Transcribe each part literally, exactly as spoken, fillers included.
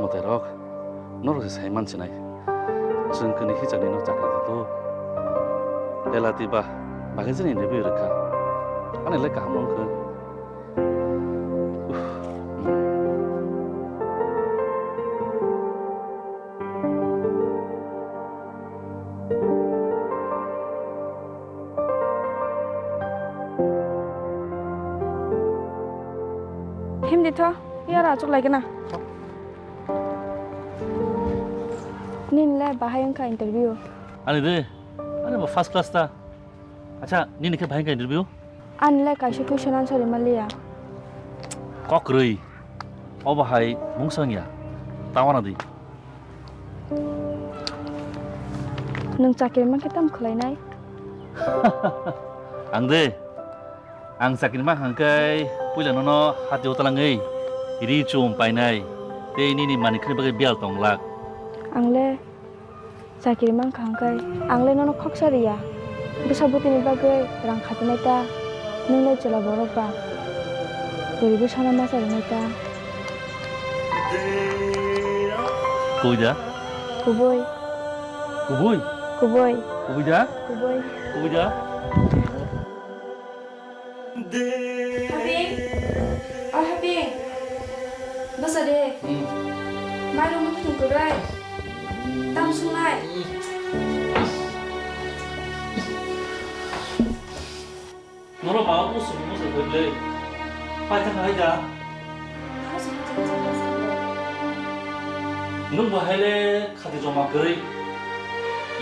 Terok, norok se sai man sinai. Chwng kwnwi hichani no chakri di to. Belati ba, bagwi jani interview rwkha. Ani le kaham wngkha. Himdi tho, yara achuk lai gana. Nini le bahai wngkha interview? Ani de, ani bo first class ta. Acha, nini khe bahai wngkha interview? Ani le kaisa question answer rwma liya. Kok rwi. Obo hai mungsa wngya. Tawana di. Nwng chakri mankhe tamo khlainai? Ang de, ang chakri mankha hwnkhe puila nono hati o talangwi ri chum painai tei nini manikni bagwi biyal tong glak. Ang le chakri mankha hwnkhe ang le nono khoksa riya. Bwsa bwtwini bagwi rang khatinai ta, nwng le chwla borok ba. Bwrwi bwsano ma charinai ta. Kubui da? Kubui. Kubui? Kubui. Kubui da? Kubui. Kubui da? Haping. O Haping. Bwsa de. Hmm. Mairum muitum kwbrai. Tam sungnai. Norok ba musu musu kwbrai. Pai thang hai da. Nwng bo hai le khati joma kwrwi.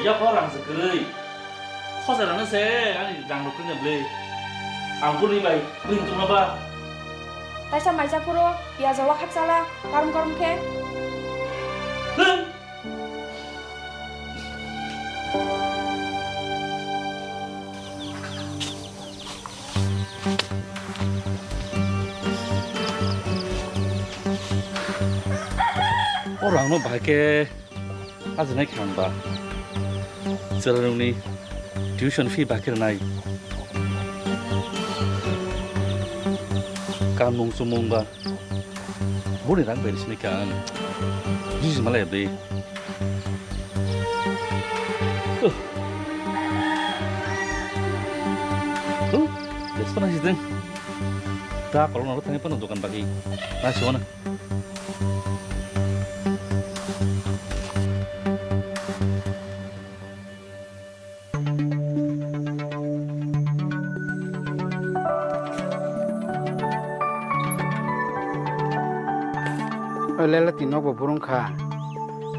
Yapha rang se kwrwi. Khosa rang se ani rang rok kwrwi bwle. Ang bwrwi bai bwrwi tongma ba. Taisa maisa phuru piyajo wakhak chala karom karom khe. Hei! O rangno bahai khe ajinai khe ang ba. Chwrairokni tuition fee bahai khe rwnai. Kanmung chumung ba. Boni rang bai sini kan. Jiji malai be. Uh. Uh, biasa na sih. Ta kalau nalo tanya pano dokan bagi. Nah, siapa na? O lele twi nokbo burung kha.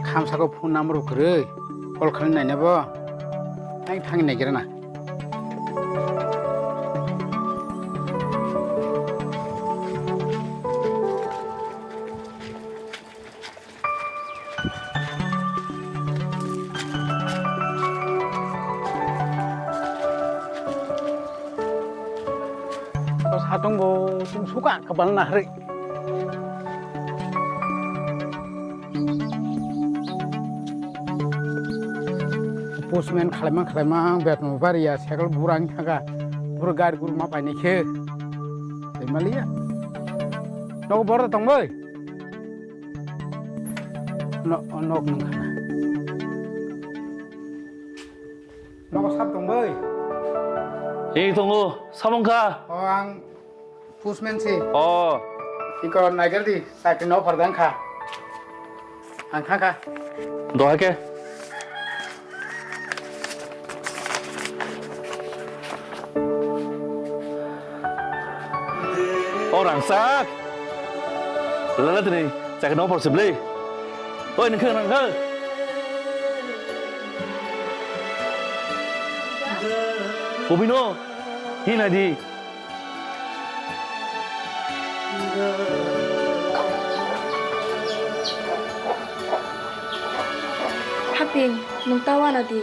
Khamsako phone number bo kwrwi. Call khlai naina bo. Ang thangwi naigira na. O satung bo chwng suka kwbal na harwi. Postman khalaima khalaima betma bariya cycle burang thangkha. Buro gari guru ma painai khe. Tei maliya. Nogo borok tong bai. No, nok nung khana. Nogo sab tong bai. Ei tongo, samung kha. O ang postman si. O. Iko naiger di, sakri no phar dang kha. Ang kha kha. Doha ke. O rangchak. Lala tini chakno por sible. Oi nengkhe nengkhe. Kubino. Hi nai di. Haping, nwng ta wana di.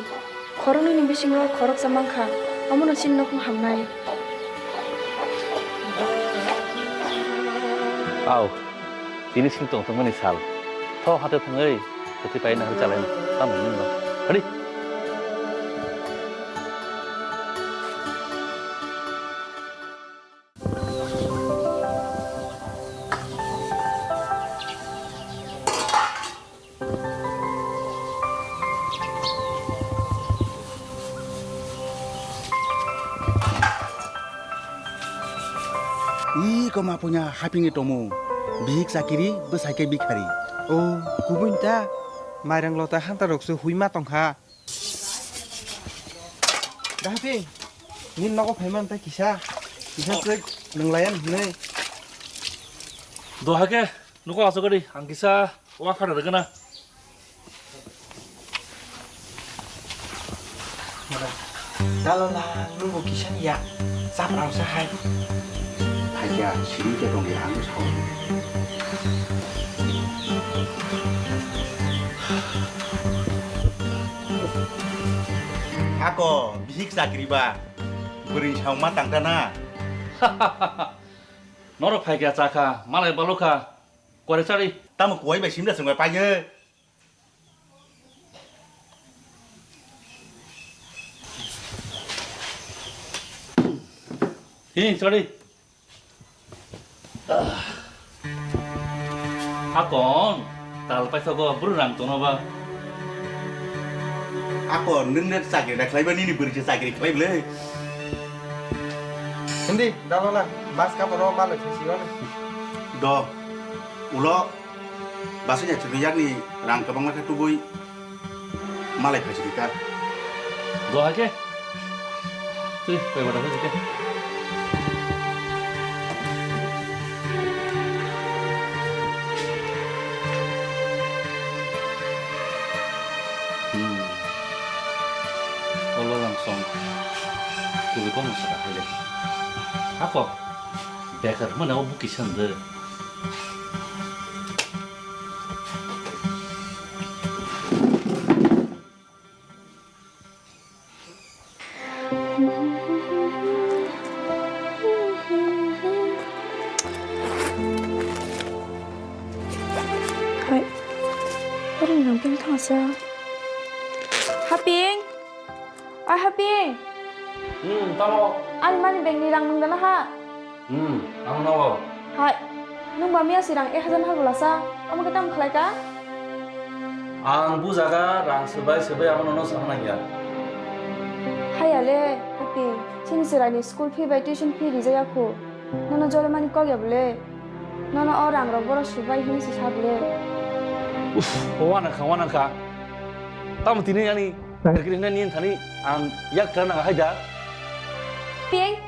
Khoroknwini bisingo khoroksa mankha, omono chini nokno hamnai. Au, tini sini tongthokmani sal. Tho hate thangwi, kwthwi pai nahar chalaina. Tamo hwnwi ba? Hadi. Koma punya hapingni tomo. Bihik chakiri, bwsai khe bikhari. O, kubun ta. Mairang lota hanta rok se hui ma tongkha. Dahaping, nini nogo phaiman ta kisa. Kisa se nung layan hinui. Doha khe, nuko asok di, ang kisa. Wa khana rwgana. Dalola, nungbo kisa ya. Chap rang sa hai. Phaikya, sini khe tong ya, ang sao. Ako, bihik chakri ba. Bwrwi sao ma tangta na. Norok phaikya chakha, malai balokha. Kore chari. Tamo kuwai bai simda sungbai paye. Hi, sorry. Akon, tal paisa go buru rang tono ba. Akon, nung ne chakri da khlai ba, nini bwrwi se chakri khlai bwle. Hindi, dalo na, mas ka poro malo chesi go na. Do, ulo. Basai ya chwngno yakni rang kwbangma khe tubui malai phaisidi ta. Do hai khe. Twi, pai bada phaisidi khe. Hmm. Olo lang song. Kubui kono saka hai le. Hako. Bekar mana o buki sande. Hai, orang yang ping thangsa. Haping. Oi Haping. Hmm, tamo. Ani money bag ni rang nung dana ha? Hmm, ang nogo. Hai, nung ba miya si rang ek hajar nahar bwlasa, amo khe tamo khlai ka? Ang bujaga rang swbai swbai amo nono sana nangya. Haiya le, Haping, chini chwraini school fee bai tuition fee rijaya khu. Nono jole mani kok ya bwle? Nono o rang rok boro swbai hini si sa bwle? Uff, wana kha, wana kha. Tamo tini ani Kwrwini nini thani ang yak thwna nang hai da. Ping.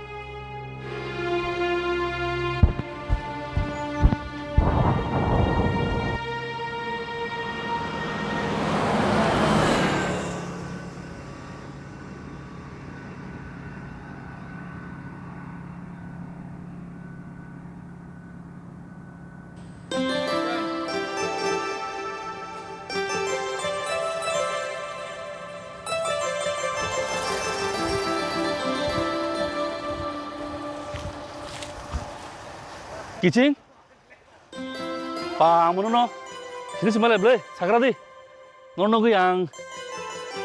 Kiching? Pa, ang bono no sini sima le ble, sagra di. Nor nogwi ang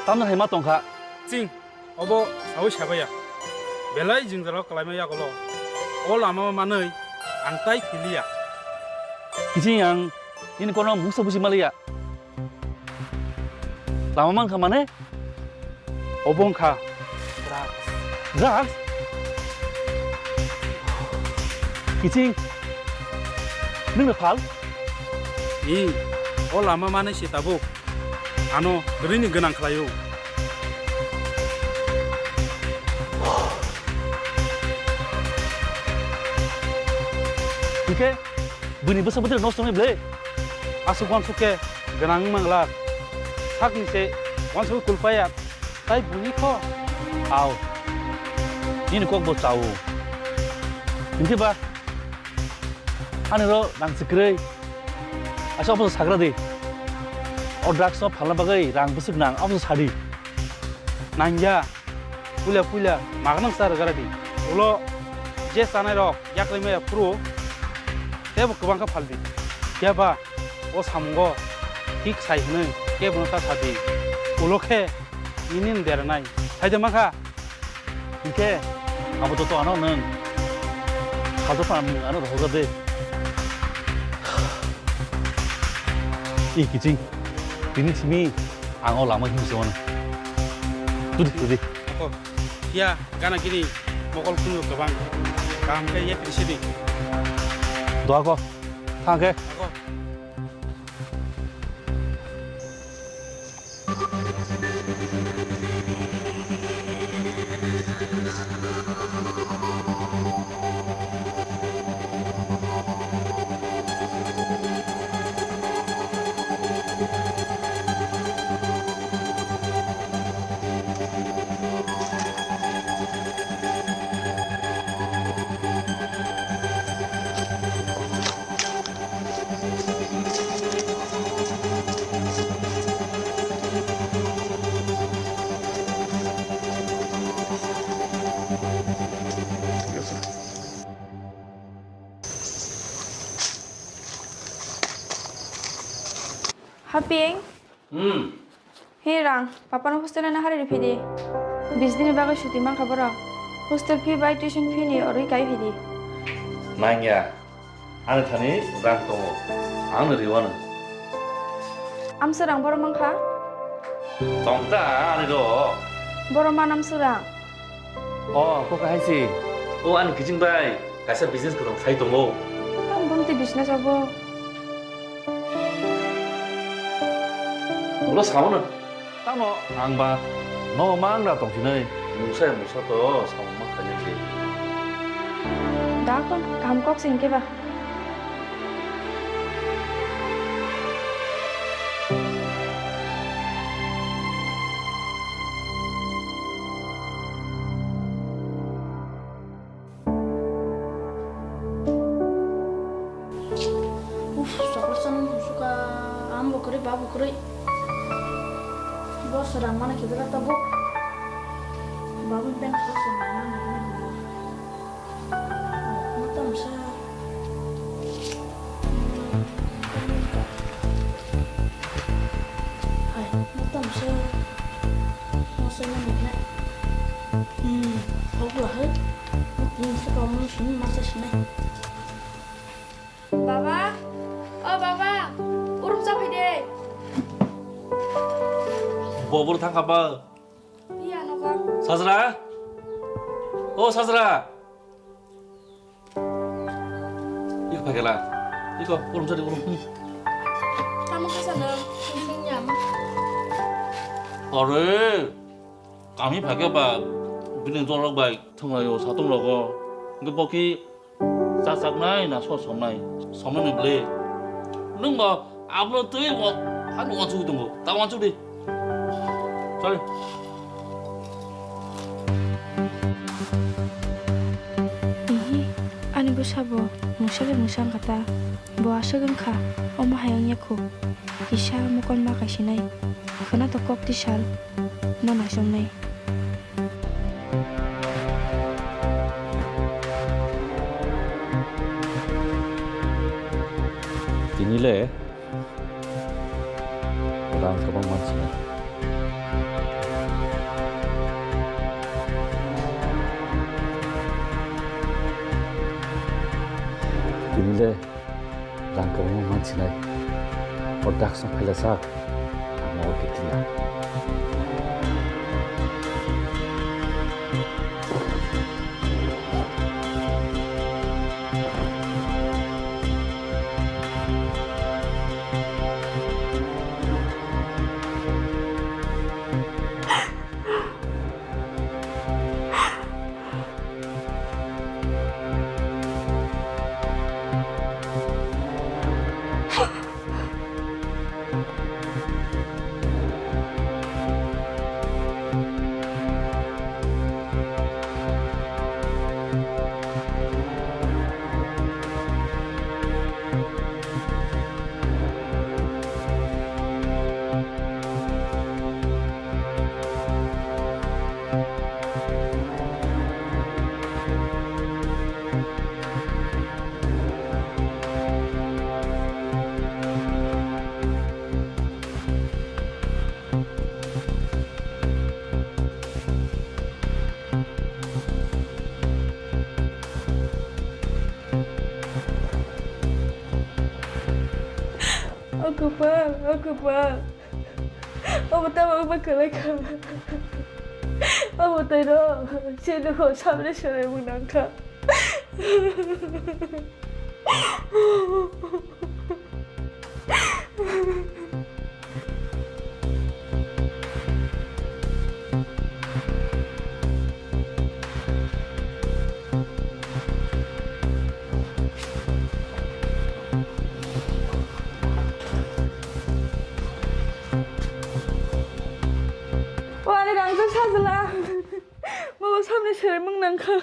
tamno hai ma tongkha. Ching, obo saui sabaya. Belai jwngjalo kwlaima yagulo. O lama manwi ang tai philiya. Kiching ang nini kono mungsa buji maliya. Lama mankha mane? Obo wngkha drugs. Drugs? Kiching, nwngno phal? I, o lama manwi se tabuk. Ano kwrwini gwnang khlaio. Hwnkhe buini bwsa bwtwi nosto wngwi ble? Aswk uansuk khe gwnang wngma glak. Sakni se uansugwi kulpaya, tai buini kho? Au, nini kok bo chao. Hinkhe ba? Ani ro rang se kwrwi. Asa obo sagra di. O drugs no phalna bagwi rang bwswk nang, obo sadi. Nangya. Puila puila magnang sa rwgara di. Ulo je chanai rok yaklai maya phuru. Tebo kwbang kha phaldi. Phiya ba o samungo thik sai hwnwi kebono ta sadi. Ulo khe nini beranai. Saide mankha. Hinkhe abo joto ano nwng salsa phano nwng ano rohorjak de. I kiching, tini simi ang o lama himse wano. Tudi, tudi. Ako, ya, gana gini mokol khungo kwbang. Kaham khe ye tini sidi. Ako, thangke. Haping. Hmm. He rang, papano hostel no hari riphi di. Bis dini bagwi suti mankha borok. Hostel fee bai tuition fee ni orwi kai phi di. Nangya. Ani thani rang tongo. Ang no riwano. Amswrang borok mankha? Tongta ani do. Borok man amswrang. O, kok hai si. O, ani kiching bai kaisa business kwrwng khai tongo. Ang bumti business abo. Ulo sao no. Tamo ang ba nogo ma ang da tong sinai. Musa musa to sao ma khai ni. Da kon kam kok sing ke ba. Uf, chocolate chana musuka. Ang bo kwrwi, ba bo kwrwi. Bo swrang mani khe bwla tabuk. Ba bo ben ko swrang mani. Mutamsa. Hai, mutamsa. Masa yang mana? Hmm, aku lah, hai. Mutamsa kamu sini masa sini. Baba, o baba, urum sa phai de. Bobor thang kha ba? Iya, nogo. Sajra? O Sajra? Iko phai kela. Iko, urum sa di, urum. Hmm. Tamo kha sa nang? Ini nyam. Are, kami phai khe ba, bini jorok bai thwnglai o, satung rogo. Hingke boki Chachaknai na so somnai? Somnai ni bwle. Nwng bo ablo twi o, hano wansugwi tongo. Ta wansuk di. Sorry. Ihi, ani bwsa bo mungsa le mungsa wngkha ta. Bo aswk wngkha, omo hai wngya khu. Kisa mokol ma kaisinai. Khwna to kok tisal. No naisomnai. Tini le rang kwbang mansinai. Tini le Rang kwbangma mansinai. O daksong phaila sak. Mo kitina. O kwpal, o kwpal. Obo tamo wngma kwlai kha. Obo twi rw, chini kho samni swrwngmung nang kha. Wari rangchak sajla. Bo samni serai mung nangkha.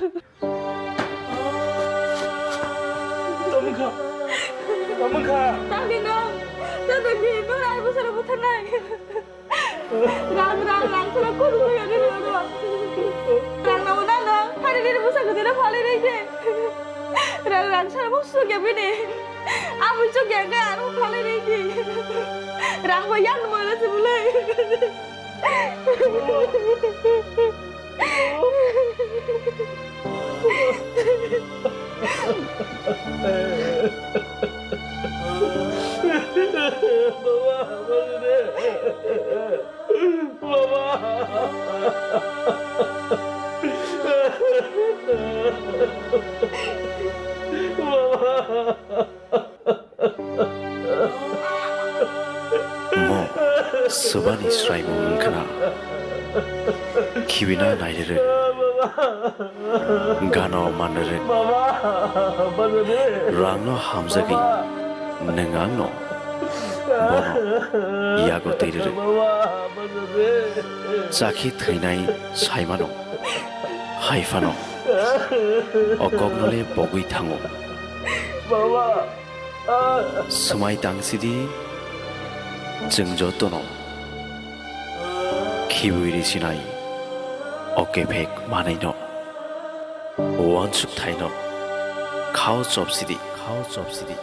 Tamungkha. Tamungkha. Tangdi nang. Tangdi nang. Nang ai bosaro butharnai. Rang, rang, rang, sara kono koya ni rang, rang. Rang na una na, hari ni busa ko dina phale rei de. Rang, rang, sara mo su ge bini. Amu chu ge ge aro phale rei de. Rang ba yang mo na se bulai. Mo swbani sraimung wngkhna, khiwina nairwrwk, gano manrwrwk, rangno hamjagwi nwng angno bono yago twi rwrwk. Chakhi thwinai saimano, hai phano o koknole bogwi thango. Swmai tangsidi, chwng jotono khibiui risinai o kephek manwino, uansuk thaino khao chopsidi, khao chopsidi.